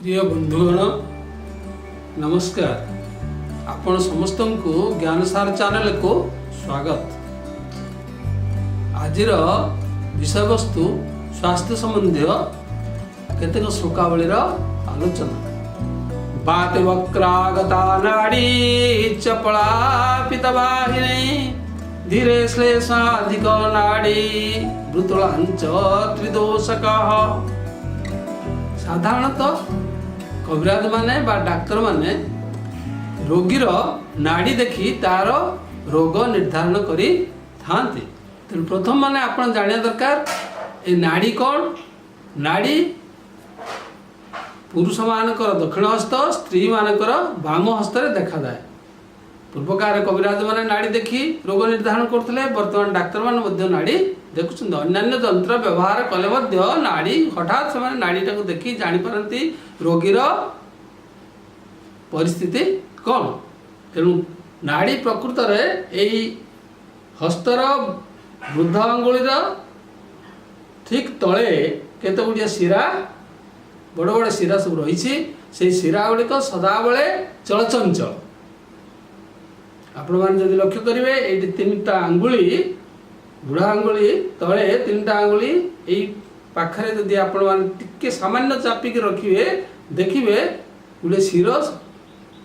ପ୍ରିୟ ବନ୍ଧୁଗଣ, ନମସ୍କାର। ଆପଣ ସମସ୍ତଙ୍କୁ ଜ୍ଞାନସାର ଚ୍ୟାନେଲକୁ ସ୍ୱାଗତ। ଆଜିର ବିଷୟବସ୍ତୁ ସ୍ୱାସ୍ଥ୍ୟ ସମ୍ବନ୍ଧୀୟ କେତେକ ଶ୍ଲୋକାବଳୀର ଆଲୋଚନା। ବାତେ ବକ୍ରାଗତା ନାଡ଼ୀ ଚପଳା ପିତବାହିନୀ, ଧୀରେ ଶ୍ଲେଷାଧିକ ନାଡ଼ୀ ବୃତୁଳାଞ୍ଚ ତ୍ରିଦୋଷକ। ସାଧାରଣତଃ କବିରାଜମାନେ ବା ଡାକ୍ତରମାନେ ରୋଗୀର ନାଡ଼ି ଦେଖି ତାର ରୋଗ ନିର୍ଦ୍ଧାରଣ କରିଥାନ୍ତି। ତେଣୁ ପ୍ରଥମ ମାନେ ଆପଣ ଜାଣିବା ଦରକାର, ଏ ନାଡ଼ି କ'ଣ? ନାଡ଼ି ପୁରୁଷମାନଙ୍କର ଦକ୍ଷିଣ ହସ୍ତ, ସ୍ତ୍ରୀମାନଙ୍କର ବାମ ହସ୍ତରେ ଦେଖାଯାଏ। ପୂର୍ବକାଳରେ କବିରାଜମାନେ ନାଡ଼ି ଦେଖି ରୋଗ ନିର୍ଦ୍ଧାରଣ କରୁଥିଲେ। ବର୍ତ୍ତମାନ ଡାକ୍ତରମାନେ ମଧ୍ୟ ନାଡ଼ି ଦେଖୁଛନ୍ତି। ଅନ୍ୟାନ୍ୟ ଯନ୍ତ୍ର ବ୍ୟବହାର କଲେ ମଧ୍ୟ ନାଡ଼ି ହଠାତ୍ ସେମାନେ ନାଡ଼ିଟାକୁ ଦେଖି ଜାଣିପାରନ୍ତି ରୋଗୀର ପରିସ୍ଥିତି କ'ଣ। ତେଣୁ ନାଡ଼ି ପ୍ରକୃତରେ ଏଇ ହସ୍ତର ବୃଦ୍ଧ ଆଙ୍ଗୁଳିର ଠିକ୍ ତଳେ କେତେ ଗୁଡ଼ିଏ ଶିରା, ବଡ଼ ବଡ଼ ଶିରା ସବୁ ରହିଛି। ସେଇ ଶିରା ଗୁଡ଼ିକ ସଦାବେଳେ ଚଳଚଞ୍ଚଳ। ଆପଣମାନେ ଯଦି ଲକ୍ଷ୍ୟ କରିବେ, ଏଇଠି ତିନିଟା ଆଙ୍ଗୁଳି, ବୁଢ଼ା ଆଙ୍ଗୁଳି ତଳେ ତିନିଟା ଆଙ୍ଗୁଳି, ଏଇ ପାଖରେ ଯଦି ଆପଣମାନେ ଟିକେ ସାମାନ୍ୟ ଚାପିକି ରଖିବେ, ଦେଖିବେ ଗୋଟେ ଶିର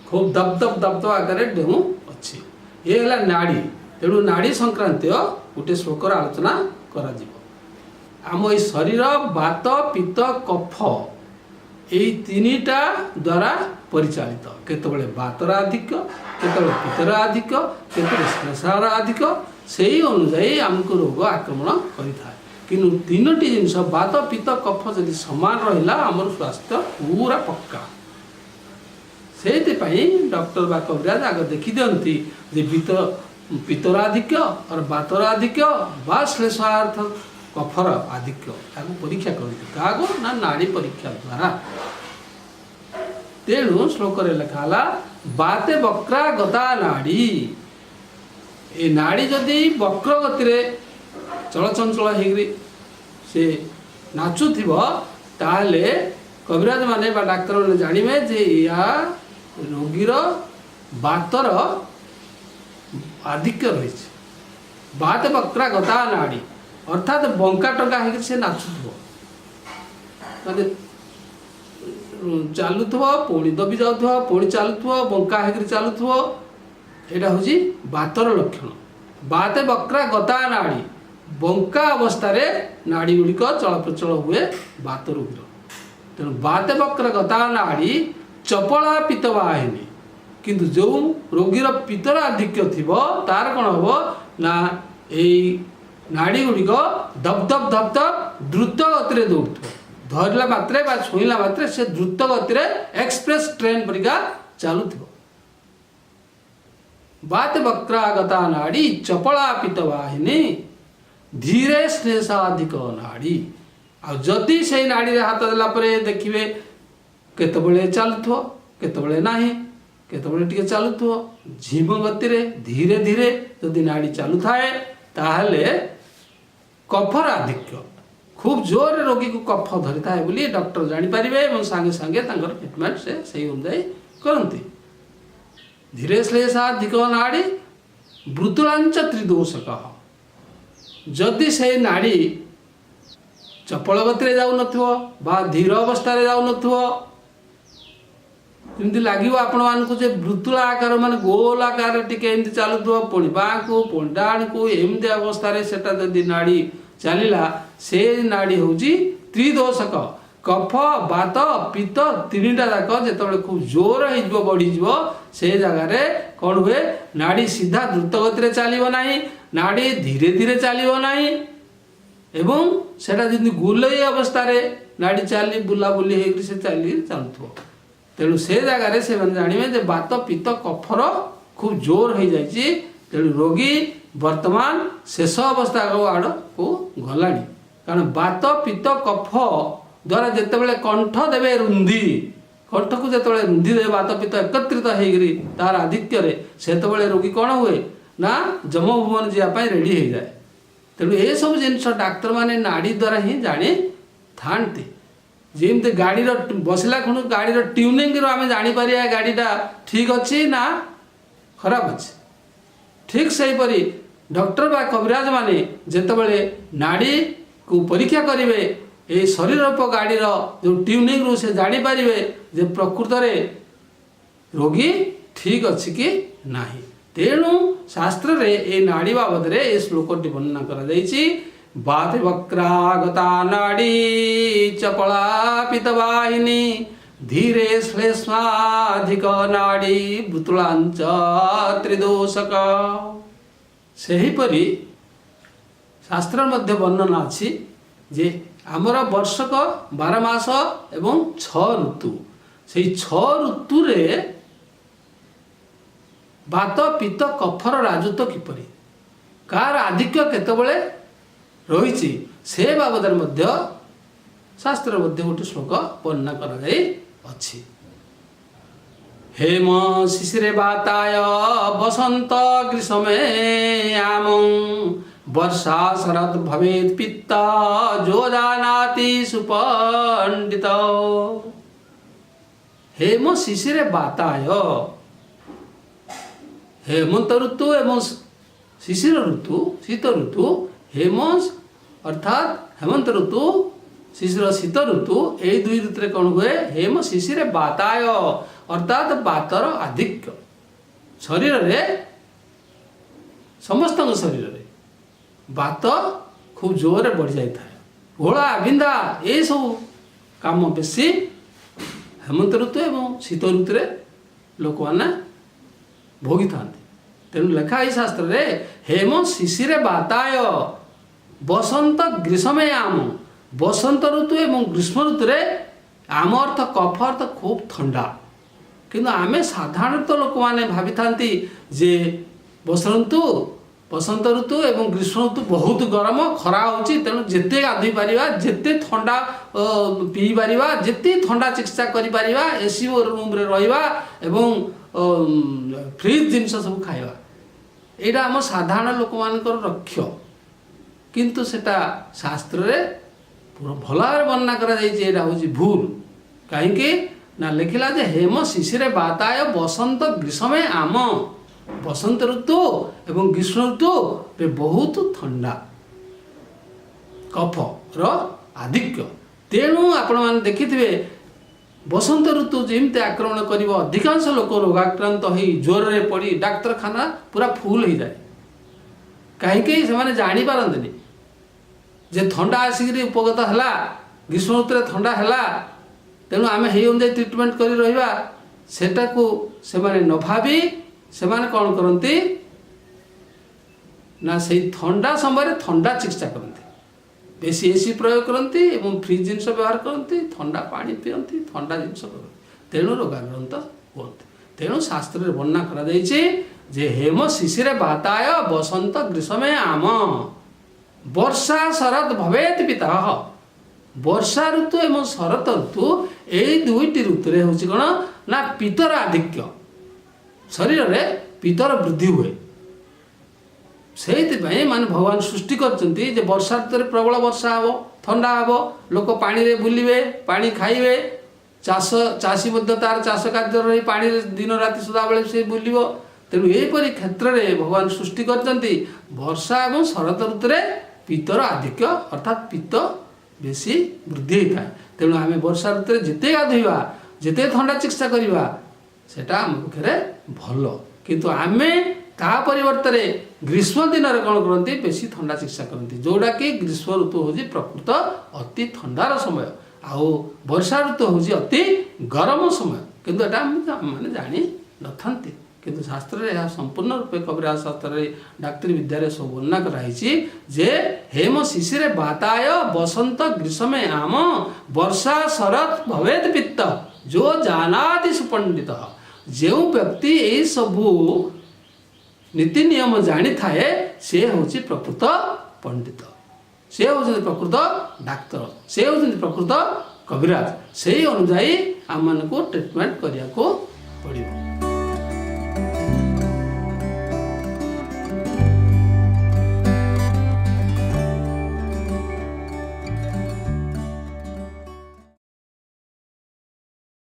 ଖୁବ୍ ଦପ ଦପ ଦପ ଦପ ଆକାରରେ ଡେଉଁ ଅଛି। ଇଏ ହେଲା ନାଡ଼ି। ତେଣୁ ନାଡ଼ି ସଂକ୍ରାନ୍ତୀୟ ଗୋଟେ ଶ୍ଲୋକର ଆଲୋଚନା କରାଯିବ। ଆମ ଏଇ ଶରୀର ବାତ, ପିତ୍ତ, କଫ ଏଇ ତିନିଟା ଦ୍ୱାରା ପରିଚାଳିତ। କେତେବେଳେ ବାତର ଆଧିକ୍ୟ, କେତେବେଳେ ପିତ୍ତର ଆଧିକ୍ୟ, କେତେବେଳେ ଶ୍ଲେଷାର ଆଧିକ୍ୟ, ସେଇ ଅନୁଯାୟୀ ଆମକୁ ରୋଗ ଆକ୍ରମଣ କରିଥାଏ। କିନ୍ତୁ ତିନୋଟି ଜିନିଷ ବାତ, ପିତ୍ତ, କଫ ଯଦି ସମାନ ରହିଲା, ଆମର ସ୍ୱାସ୍ଥ୍ୟ ପୁରା ପକ୍କା। ସେଇଥିପାଇଁ ଡକ୍ଟର ବା କବିରାଜ ଆଗ ଦେଖିଦିଅନ୍ତି ଯେ ପିତ୍ତର ଆଧିକ୍ୟ ଅର ବାତର ଆଧିକ୍ୟ ବା ଶ୍ଲେଷାର୍ଥ କଫର ଆଧିକ୍ୟ। ତାକୁ ପରୀକ୍ଷା କରନ୍ତି। କାହାକୁ ନା ନାଡ଼ି ପରୀକ୍ଷା ଦ୍ୱାରା। ତେଣୁ ଶ୍ଲୋକରେ ଲେଖା ହେଲା, ବାତେ ବକ୍ରା ଗତା ନାଡ଼ି। ଏ ନାଡ଼ି ଯଦି ବକ୍ର ଗତିରେ ଚଳଚଞ୍ଚଳ ହେଇକରି ସେ ନାଚୁଥିବ, ତାହେଲେ କବିରାଜ ମାନେ ବା ଡାକ୍ତରମାନେ ଜାଣିବେ ଯେ ଏହା ରୋଗୀର ବାତର ଆଧିକ୍ୟ ରହିଛି। ବାତ ବକ୍ରା ଗତା ନାଡ଼ି ଅର୍ଥାତ୍ ବଙ୍କା ଟଙ୍କା ହେଇକି ସେ ନାଚୁଥିବ, ମାନେ ଚାଲୁଥିବ, ପୁଣି ଦବି ଯାଉଥିବ, ପୁଣି ଚାଲୁଥିବ, ବଙ୍କା ହେଇକରି ଚାଲୁଥିବ। ଏଇଟା ହେଉଛି ବାତର ଲକ୍ଷଣ। ବାତେ ବକ୍ରା ଗତା ନାଡ଼ି, ବଙ୍କା ଅବସ୍ଥାରେ ନାଡ଼ି ଗୁଡ଼ିକ ଚଳପ୍ରଚଳ ହୁଏ ବାତ ରୋଗୀର। ତେଣୁ ବାତେ ବକ୍ର ଗତା ନାଡ଼ି ଚପଳା ପିତ୍ତବାହିନୀ। କିନ୍ତୁ ଯେଉଁ ରୋଗୀର ପିତ୍ତର ଆଧିକ୍ୟ ଥିବ, ତାର କ'ଣ ହେବ ନା ଏଇ ନାଡ଼ି ଗୁଡ଼ିକ ଧପ ଧପ ଧପ ଧପ ଦ୍ରୁତ ଗତିରେ ଦୌଡ଼ୁଥିବ। ଧରିଲା ମାତ୍ରେ ବା ଛୁଇଁଲା ମାତ୍ରେ ସେ ଦ୍ରୁତ ଗତିରେ ଏକ୍ସପ୍ରେସ୍ ଟ୍ରେନ୍ ପରିକା ଚାଲୁଥିବ। ବାତ ବକ୍ରାଗତା ନାଡ଼ି ଚପଳା ପିତ୍ତବାହିନୀ, ଧୀରେ ଶ୍ଲେଷାଧିକ ନାଡ଼ି। ଆଉ ଯଦି ସେଇ ନାଡ଼ିରେ ହାତ ଦେଲା ପରେ ଦେଖିବେ, କେତେବେଳେ ଚାଲୁଥିବ, କେତେବେଳେ ନାହିଁ, କେତେବେଳେ ଟିକେ ଚାଲୁଥିବ, ଝିମ ଗତିରେ ଧୀରେ ଧୀରେ ଯଦି ନାଡ଼ି ଚାଲୁଥାଏ, ତାହେଲେ କଫର ଆଧିକ୍ୟ, ଖୁବ୍ ଜୋରରେ ରୋଗୀକୁ କଫ ଧରିଥାଏ ବୋଲି ଡକ୍ଟର ଜାଣିପାରିବେ ଏବଂ ସାଙ୍ଗେ ସାଙ୍ଗେ ତାଙ୍କର ଟ୍ରିଟମେଣ୍ଟ ସେ ସେଇ ଅନୁଯାୟୀ କରନ୍ତି। ଧୀରେ ଶ୍ଲେଷାଧିକ ନାଡ଼ି ବୃତୁଳାଞ୍ଚ ତ୍ରିଦୋଷକ। ଯଦି ସେଇ ନାଡ଼ି ଚପଳ ଗତିରେ ଯାଉନଥିବ ବା ଧୀର ଅବସ୍ଥାରେ ଯାଉନଥିବ, ଯେମିତି ଲାଗିବ ଆପଣମାନଙ୍କୁ ଯେ ବୃତୁଳ ଆକାର, ମାନେ ଗୋଲ ଆକାରରେ ଟିକେ ଏମିତି ଚାଲୁଥିବ, ପୁଣି ବାଁକୁ ପୁଣି ଡାହାଣକୁ, ଏମିତି ଅବସ୍ଥାରେ ସେଟା ଯଦି ନାଡ଼ି ଚାଲିଲା, ସେ ନାଡ଼ି ହେଉଛି ତ୍ରିଦୋଷକ। କଫ, ବାତ, ପିତ୍ତ ତିନିଟା ଯାକ ଯେତେବେଳେ ଖୁବ୍ ଜୋର ହେଇଯିବ, ବଢ଼ିଯିବ, ସେ ଜାଗାରେ କ'ଣ ହୁଏ? ନାଡ଼ି ସିଧା ଦ୍ରୁତ ଗତିରେ ଚାଲିବ ନାହିଁ, ନାଡ଼ି ଧୀରେ ଧୀରେ ଚାଲିବ ନାହିଁ ଏବଂ ସେଟା ଯେମିତି ଗୁଲେଇ ଅବସ୍ଥାରେ ନାଡ଼ି ଚାଲି ବୁଲାବୁଲି ହେଇକି ସେ ଚାଲି ଚାଲୁଥିବ। ତେଣୁ ସେ ଜାଗାରେ ସେମାନେ ଜାଣିବେ ଯେ ବାତ, ପିତ୍ତ, କଫର ଖୁବ୍ ଜୋର ହେଇଯାଇଛି। ତେଣୁ ରୋଗୀ ବର୍ତ୍ତମାନ ଶେଷ ଅବସ୍ଥା ଆଡ଼କୁ ଗଲାଣି। କାରଣ ବାତ, ପିତ୍ତ, କଫ ଦ୍ୱାରା ଯେତେବେଳେ କଣ୍ଠ ଦେବେ ରୁନ୍ଧି, କଣ୍ଠକୁ ଯେତେବେଳେ ରୁନ୍ଧି ଦେବେ ବାତ ପିତ୍ତ ଏକତ୍ରିତ ହେଇକରି ତାର ଆଧିକ୍ୟରେ, ସେତେବେଳେ ରୋଗୀ କ'ଣ ହୁଏ ନା ଯମଭୁବନ ଯିବା ପାଇଁ ରେଡ଼ି ହେଇଯାଏ। ତେଣୁ ଏସବୁ ଜିନିଷ ଡାକ୍ତରମାନେ ନାଡ଼ି ଦ୍ୱାରା ହିଁ ଜାଣିଥାନ୍ତି। ଯେମିତି ଗାଡ଼ିର ବସିଲା ଖୁଣୁ ଗାଡ଼ିର ଟ୍ୟୁନିଂରୁ ଆମେ ଜାଣିପାରିବା ଗାଡ଼ିଟା ଠିକ୍ ଅଛି ନା ଖରାପ ଅଛି, ଠିକ୍ ସେହିପରି ଡକ୍ଟର ବା କବିରାଜ ମାନେ ଯେତେବେଳେ ନାଡ଼ିକୁ ପରୀକ୍ଷା କରିବେ, ଏହି ଶରୀର ରୂପ ଗାଡ଼ିର ଯେଉଁ ଟ୍ୟୁନିଂରୁ ସେ ଜାଣିପାରିବେ ଯେ ପ୍ରକୃତରେ ରୋଗୀ ଠିକ୍ ଅଛି କି ନାହିଁ। ତେଣୁ ଶାସ୍ତ୍ରରେ ଏ ନାଡ଼ି ବାବଦରେ ଏ ଶ୍ଲୋକଟି ବର୍ଣ୍ଣନା କରାଯାଇଛି। ବାତ ବକ୍ରାଗତା ନାଡ଼ି ଚପଳା ପିତବାହିନୀ ଧୀରେ ଶ୍ଲେଷ୍ମାଧିକ ନାଡ଼ି ବୃତୁଳାଞ୍ଚ ତ୍ରିଦୋଷକ। ସେହିପରି ଶାସ୍ତ୍ରରେ ମଧ୍ୟ ବର୍ଣ୍ଣନା ଅଛି ଯେ ଆମର ବର୍ଷକ 12 ମାସ ଏବଂ 6 ଋତୁ। ସେଇ 6 ଋତୁରେ ବାତ, ପିତ୍ତ, କଫର ରାଜତ୍ୱ କିପରି, କାହାର ଆଧିକ୍ୟ କେତେବେଳେ ରହିଛି, ସେ ବାବଦରେ ମଧ୍ୟ ଶାସ୍ତ୍ରରେ ମଧ୍ୟ ଗୋଟେ ଶ୍ଲୋକ ବର୍ଣ୍ଣନା କରାଯାଇଅଛି। ହେମ ଶିଶିରେ ବାତାୟ ବସନ୍ତ ଗ୍ରୀଷ୍ମେ ଆମ ବର୍ଷା ଶରଦ ଭବେତ ପିତ୍ତ ଯୋ ଜାନାତି ସୁପଣ୍ଡିତ। ହେମ ଶିଶିରେ ବାତାୟ, ହେମନ୍ତ ଋତୁ ଏବଂ ଶିଶିର ଋତୁ, ଶୀତ ଋତୁ। ହେମ ଅର୍ଥାତ୍ ହେମନ୍ତ ଋତୁ, ଶିଶିର ଶୀତ ଋତୁ, ଏଇ ଦୁଇ ଋତୁରେ କ'ଣ ହୁଏ? ହେମ ଶିଶିରେ ବାତାୟ ଅର୍ଥାତ୍ ବାତର ଆଧିକ୍ୟ ଶରୀରରେ, ସମସ୍ତଙ୍କ ଶରୀରରେ ବାତ ଖୁବ୍ ଜୋରରେ ବଢ଼ିଯାଇଥାଏ। ଘୋଳା ବିନ୍ଧା ଏସବୁ କାମ ବେଶୀ ହେମନ୍ତ ଋତୁ ଏବଂ ଶୀତ ଋତୁରେ ଲୋକମାନେ ଭୋଗିଥାନ୍ତି। ତେଣୁ ଲେଖା ଏଇ ଶାସ୍ତ୍ରରେ, ହେମ ଶିଶିରେ ବାତାୟ ବସନ୍ତ ଗ୍ରୀଷ୍ମେ ଆମ, ବସନ୍ତ ଋତୁ ଏବଂ ଗ୍ରୀଷ୍ମ ଋତୁରେ ଆମ ଅର୍ଥ କଫ ଅର୍ଥ ଖୁବ୍ ଥଣ୍ଡା। କିନ୍ତୁ ଆମେ ସାଧାରଣତଃ ଲୋକମାନେ ଭାବିଥାନ୍ତି ଯେ ବସନ୍ତ ଋତୁ ଏବଂ ଗ୍ରୀଷ୍ମ ଋତୁ ବହୁତ ଗରମ, ଖରା ହେଉଛି, ତେଣୁ ଯେତେ ଗାଧୋଇ ପାରିବା, ଯେତେ ଥଣ୍ଡା ପିଇ ପାରିବା, ଯେତେ ଥଣ୍ଡା ଚିକିତ୍ସା କରିପାରିବା, ଏସି ରୁମ୍ରେ ରହିବା ଏବଂ ଫ୍ରିଜ୍ ଜିନିଷ ସବୁ ଖାଇବା, ଏଇଟା ଆମ ସାଧାରଣ ଲୋକମାନଙ୍କର ଲକ୍ଷ୍ୟ। କିନ୍ତୁ ସେଟା ଶାସ୍ତ୍ରରେ ପୁରା ଭଲ ଭାବରେ ବର୍ଣ୍ଣନା କରାଯାଇଛି, ଏଇଟା ହେଉଛି ଭୁଲ। କାହିଁକି ନା ଲେଖିଲା ଯେ ହେମ ଶିଶିରେ ବାତାୟ ବସନ୍ତ ଗ୍ରୀଷ୍ମେ ଆମ, ବସନ୍ତ ଋତୁ ଏବଂ ଗ୍ରୀଷ୍ମ ଋତୁରେ ବହୁତ ଥଣ୍ଡା, କଫର ଆଧିକ୍ୟ। ତେଣୁ ଆପଣମାନେ ଦେଖିଥିବେ, ବସନ୍ତ ଋତୁ ଯେମିତି ଆକ୍ରମଣ କରିବ, ଅଧିକାଂଶ ଲୋକ ରୋଗାକ୍ରାନ୍ତ ହୋଇ ଜ୍ୱରରେ ପଡ଼ି ଡାକ୍ତରଖାନା ପୁରା ଫୁଲ ହେଇଯାଏ। କାହିଁକି? ସେମାନେ ଜାଣିପାରନ୍ତିନି ଯେ ଥଣ୍ଡା ଆସିକିରି ଉପଗତ ହେଲା, ଗ୍ରୀଷ୍ମ ଋତୁରେ ଥଣ୍ଡା ହେଲା, ତେଣୁ ଆମେ ହେଇ ଅନୁଯାୟୀ ଟ୍ରିଟମେଣ୍ଟ କରି ରହିବା। ସେଟାକୁ ସେମାନେ ନ ଭାବି ସେମାନେ କ'ଣ କରନ୍ତି ନା ସେଇ ଥଣ୍ଡା ସମୟରେ ଥଣ୍ଡା ଚିକିତ୍ସା କରନ୍ତି, ବେଶୀ ଏସି ପ୍ରୟୋଗ କରନ୍ତି ଏବଂ ଫ୍ରିଜ୍ ଜିନିଷ ବ୍ୟବହାର କରନ୍ତି, ଥଣ୍ଡା ପାଣି ପିଅନ୍ତି, ଥଣ୍ଡା ଜିନିଷ କରନ୍ତି, ତେଣୁ ରୋଗାକ୍ରାନ୍ତ ହୁଅନ୍ତି। ତେଣୁ ଶାସ୍ତ୍ରରେ ବର୍ଣ୍ଣନା କରାଯାଇଛି ଯେ ହେମ ଶିଶିରେ ବାତାୟ ବସନ୍ତ ଗ୍ରୀଷ୍ମେ ଆମ ବର୍ଷା ଶରଦ ଭବେତ ପିତା। ବର୍ଷା ଋତୁ ଏବଂ ଶରତ ଋତୁ, ଏଇ ଦୁଇଟି ଋତୁରେ ହେଉଛି କ'ଣ ନା ପିତ୍ତର ଆଧିକ୍ୟ, ଶରୀରରେ ପିତ୍ତର ବୃଦ୍ଧି ହୁଏ। ସେଇଥିପାଇଁ ମାନେ ଭଗବାନ ସୃଷ୍ଟି କରିଛନ୍ତି ଯେ ବର୍ଷା ଋତୁରେ ପ୍ରବଳ ବର୍ଷା ହେବ, ଥଣ୍ଡା ହେବ, ଲୋକ ପାଣିରେ ବୁଲିବେ, ପାଣି ଖାଇବେ, ଚାଷୀ ମଧ୍ୟ ତାର ଚାଷ କାର୍ଯ୍ୟରେ ରହି ପାଣିରେ ଦିନ ରାତି ସଦାବେଳେ ସେ ବୁଲିବ। ତେଣୁ ଏହିପରି କ୍ଷେତ୍ରରେ ଭଗବାନ ସୃଷ୍ଟି କରିଛନ୍ତି ବର୍ଷା ଏବଂ ଶରତ ଋତୁରେ ପିତ୍ତର ଆଧିକ୍ୟ, ଅର୍ଥାତ୍ ପିତ୍ତ ବେଶୀ ବୃଦ୍ଧି ହେଇଥାଏ। ତେଣୁ ଆମେ ବର୍ଷା ଋତୁରେ ଯେତେ ଗାଧୋଇବା, ଯେତେ ଥଣ୍ଡା ଚିକିତ୍ସା କରିବା, ସେଟା ଆମ ପକ୍ଷରେ ଭଲ। କିନ୍ତୁ ଆମେ ତା ପରିବର୍ତ୍ତରେ ଗ୍ରୀଷ୍ମ ଦିନରେ କ'ଣ କରନ୍ତି? ବେଶୀ ଥଣ୍ଡା ଚିକିତ୍ସା କରନ୍ତି, ଯେଉଁଟାକି ଗ୍ରୀଷ୍ମ ଋତୁ ହେଉଛି ପ୍ରକୃତ ଅତି ଥଣ୍ଡାର ସମୟ ଆଉ ବର୍ଷା ଋତୁ ହେଉଛି ଅତି ଗରମ ସମୟ। କିନ୍ତୁ ଏଟା ଆମେମାନେ ଜାଣି ନଥାନ୍ତି। କିନ୍ତୁ ଶାସ୍ତ୍ରରେ ଏହା ସମ୍ପୂର୍ଣ୍ଣ ରୂପେ କବିରାଜ ଶାସ୍ତ୍ରରେ, ଡାକ୍ତରୀ ବିଦ୍ୟାରେ ସବୁ ବର୍ଣ୍ଣନା କରାହେଇଛି ଯେ ହେମ ଶିଶିରେ ବାତାୟ ବସନ୍ତ ଗ୍ରୀଷ୍ମେ ଆମ ବର୍ଷା ଶରତ ଭବେଦ ପିତ୍ତ ଯୋ ଜାନାତି ସୁପଣ୍ଡିତ। ଯେଉଁ ବ୍ୟକ୍ତି ଏଇ ସବୁ ନୀତି ନିୟମ ଜାଣିଥାଏ, ସେ ହେଉଛି ପ୍ରକୃତ ପଣ୍ଡିତ, ସେ ହେଉଛନ୍ତି ପ୍ରକୃତ ଡାକ୍ତର, ସେ ହେଉଛନ୍ତି ପ୍ରକୃତ କବିରାଜ। ସେଇ ଅନୁଯାୟୀ ଆମମାନଙ୍କୁ ଟ୍ରିଟମେଣ୍ଟ କରିବାକୁ ପଡ଼ିବ।